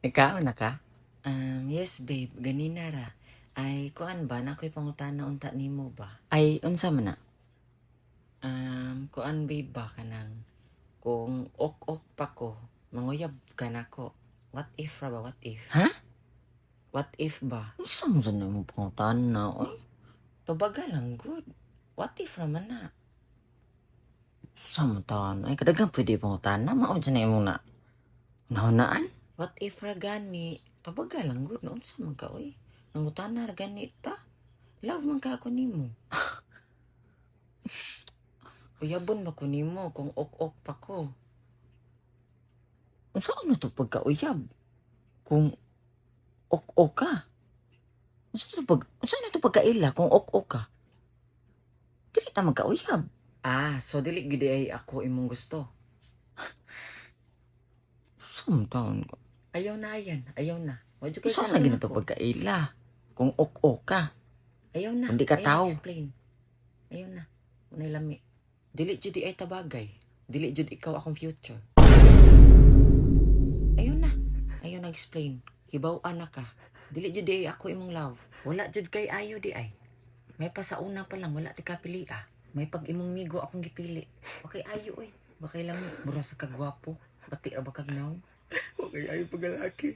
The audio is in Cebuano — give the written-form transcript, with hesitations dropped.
Ikaw na ka? Yes babe, ganina ra. Ay, kuan ba, na ako'y pangutana unta nimo ba? Ay, unsa man na? Kuan babe ba kanang kung ok-ok pa ko, manguyab ka nako. What if ra ba, what if? Ha? What if ba? Unsa man sa nimo pangutana, oy? Tubaga lang good. What if ra man na? Unsa man taon? Ay, kadaghang pwede pangutana, mao dyan na imong na. Nahunaan? What if ra gani? Tubaga lang good. No, unsa man ka oy? Nangutana ra gani ta. Love man ka ako nimo. Uyabon ba ko nimo kung ok-ok pa ko? Unsa na to pagkauyab? Kung ok-ok ka. Unsa na to pagkaila kung ok-ok ka? Dili ta magkauyab. Ah, so dili gid ay ako imong gusto. Unsa man taon ka? Ayaw na ayan, ayaw na. Wa jud kay Unsa gusto na gina to nako. pagkaila? Kung ok-ok ka. Ayaw na. Kung di ka Ayaw na tao. explain. Ayaw na. Unay lami. Dili jud ay tabagay. Dili jud ikaw akong future. Ayaw na. Ayaw na explain. Hibaw na ka. Dili jud ay ako imong love. Wala jud kay ayo di ay. May pa sa una pa lang wala ti ka pili ah. May pag imong migo akong gipili. Okay ayo oy. Bakay lami. Mura sa kagwapo. Bati ra ba kag naong? Okay, ayo pagalaki.